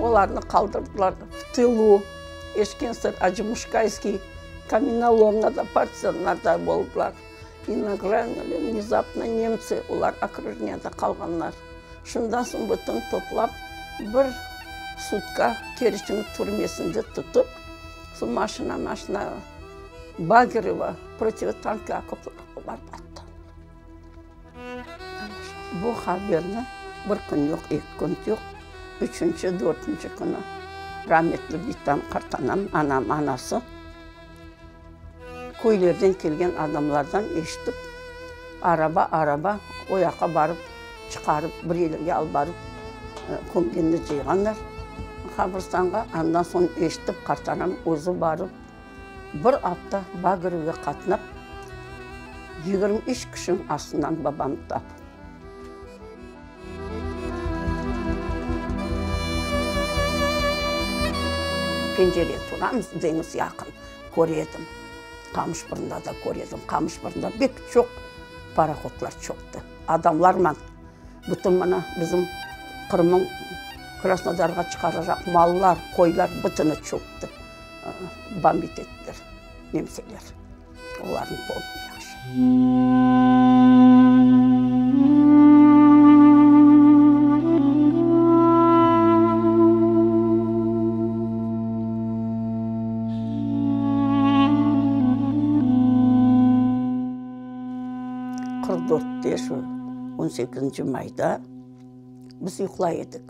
Olarnı qaldırdılar v tılu, Eşkensır, Acımuşkayskiy kamenolomnada, partizanlarda boldılar. I nagrânuli vnezapno nemtsı, olar okrujeniyada qalğanlar. Şundan soñ bütün toplap bir sutka Keriçniñ türmesinde tutıp, soñ maşina-maşina Bagirova protivotankovoy okoplarğa barıp attı. Bu haberni bir kün yoq, eki kün yoq, üçünci, dörtünci künü rametli bitam, qartanam, anam, anası köylerden kelgen adamlardan eşitip, araba-araba o yaqqa barıp çıqarıp, bir yerlerge alıp barıp kömgenler, cıyğanlar qabristanğa. Andan soñ eşitip, qartanam özü barıp, Bir afta Bagırevge qatnap, 23 kişiniñ astından babamnı taptım. Pencere turamız, deñiz yaqın, köre edim. Qamışbırında da köre edim. Qamışbırında pek çoq parohodlar çoqtı. Adamlarman. Bütün mına bizim Qırımnıñ Krasnodarğa çıqaracaq mallar, qoylar bütüni çökti. Bombit ettiler nemseler. Olarnı pomnüm yahşı. 44-te şu 18 mayda biz yuqlay edik.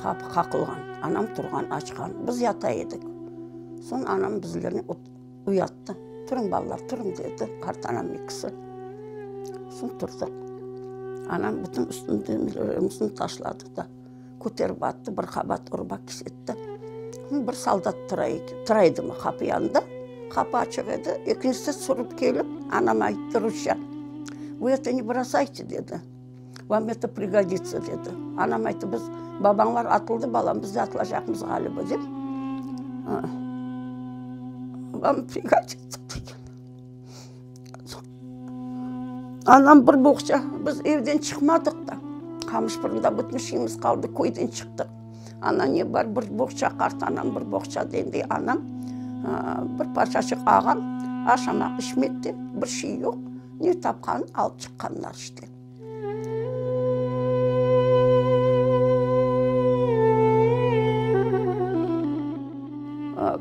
Qapı qaqılğan, anam turğan, açqan, biz yata edik. Soñ anam bizlerni uyattı. Turıñ, balalar, turıñ, dedi, qartanam ekisi. Soñ turdıq. Anam bütün üstündemizni taşladı da, köterip attı, bir qabat urba kisetti. Bir soldat tura eken, tura edimi qapı yanında, qapı açıq edi. Ekincisi sürip kelip, anam ayttı rusça, Vı eto ne brosayte, dedi. Vam eto prigoditsa, dedi. Anam ayttı, biz, babañlar atıldı, balam, biz de atılacaqmız ğaliba, dep. Vam prigoditsa, degen. Anam bir boğça, biz evden çıqmadıq da. Qamışbırında bütün şeyimiz qaldı, köyden çıqtıq. Ana ne bar, bir boğça qartanam, bir boğça dendi anam, bir parçaçıq ağam, aşamaq, içmek de bir şey yoq. Ne tapqanın alıp çıqqanlar işte.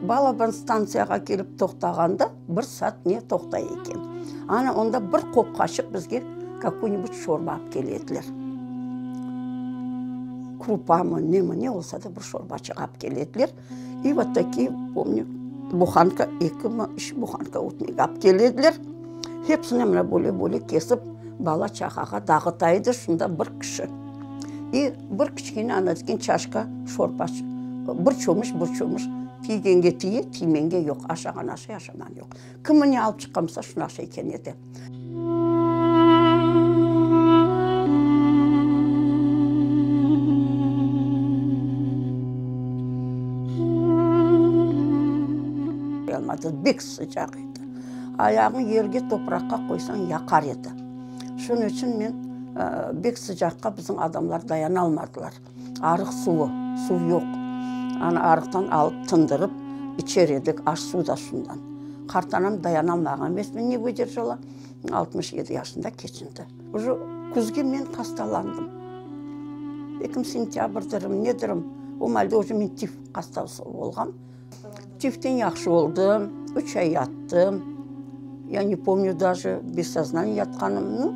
Balaban stantsiyağa kelip toqtağanda bir saat ne toqtay eken. Ana onda bir qopqaçıq bizge kakoy-nibud şorba alıp kele ediler. Krupamı, nemi, ne olsa da bir şorbaçıq alıp kele ediler. I vot takiye, pomnü, buhanka, ekimi, üç buhanka ötmek alıp kele ediler. Hepsini mına böyle-böyle kesip, bala-çağağa dağıta edi şunda bir kişi. I bir kiçkene ana degen çaşka şorpa, bir çomuş, bir çomuş, tiygenge tiye, tiymenge yoq, aşağan aşay, aşamağan yoq. Kim ne alıp çıqqan bolsa, şunı aşay eken edi. Bek sıcaq edi. Ayağıñ yerge, topraqqa qoysañ, yaqar edi. Şunıñ içün men bek sıcaqqa bizim adamlar dayanalmadılar. Arıq suvı, suv yoq. Ana arıqtan alıp tındırıp içer edik, aş suv da şundan. Qartanam dayanalmağan, men ne vıdержала, 67 yaşında keçindi. Uje küzge men hastalandım. Belkim sentâbrdirim, nedirim, o malde uje men tif hastası olğan. Tiften yahşı oldım, üç ay yattım. Ya ne pomnü daje, bez soznaniya yatqanımnı,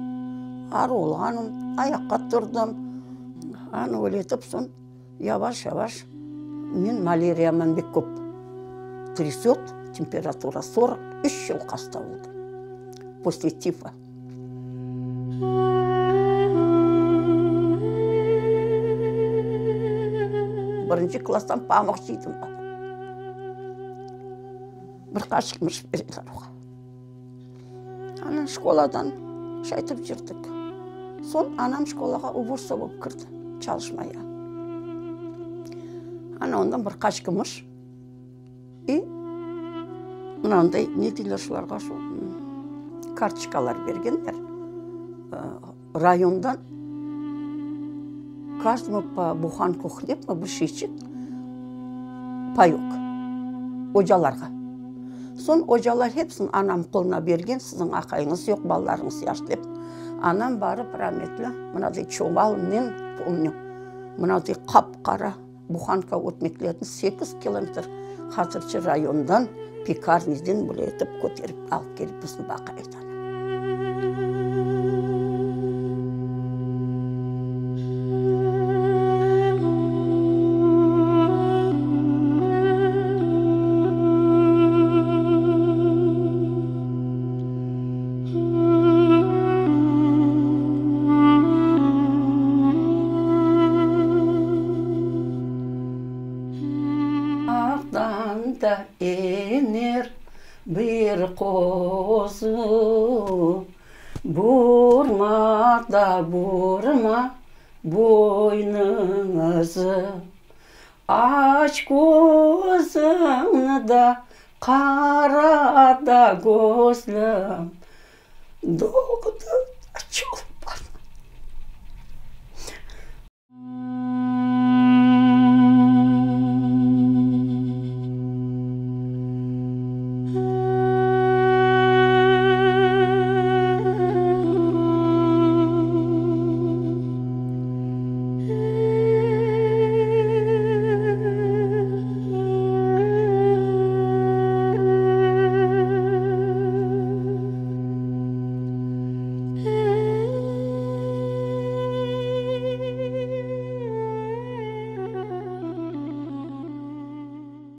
arı olğanım, ayaqqa turdım. Anı öyle etip soñ yavaş-yavaş men malâriyaman bek köp trâsöt, temperatura sorok, üç yıl hasta oldım posle tifa. Birinci klasstan pamuq cıydım. Bir qaşıq mırş bereler oğa. Ana şkoladan şaytip cürdik. Soñ anam şkolağa uborştsa bolıp kirdi çalışmaya. Ana ondan bir qaç kümüş i mınanday ne deyler şularğa şu kartoçkalar bergenler rayondan. Каждому po buhanku hleb mı bir şeyçik payok ocalarğa. Soñ ocalar hepsini anam qoluna bergen, siziñ aqayıñız yoq, balalarıñız yaş dep. Anam barıp rametli mınaday çuvalnen, pomnü, mınaday qap-qara buhanka ötmeklerni sekiz kilometr Hazırçı rayondan pekarniden böyle etip köterip alıp kelip bizni baqa edi anam. Dağdan da ener bir qozu, Burma da burma boynıñızı. Aç közüñni da qara da gözlüm, Doğdı da çoq.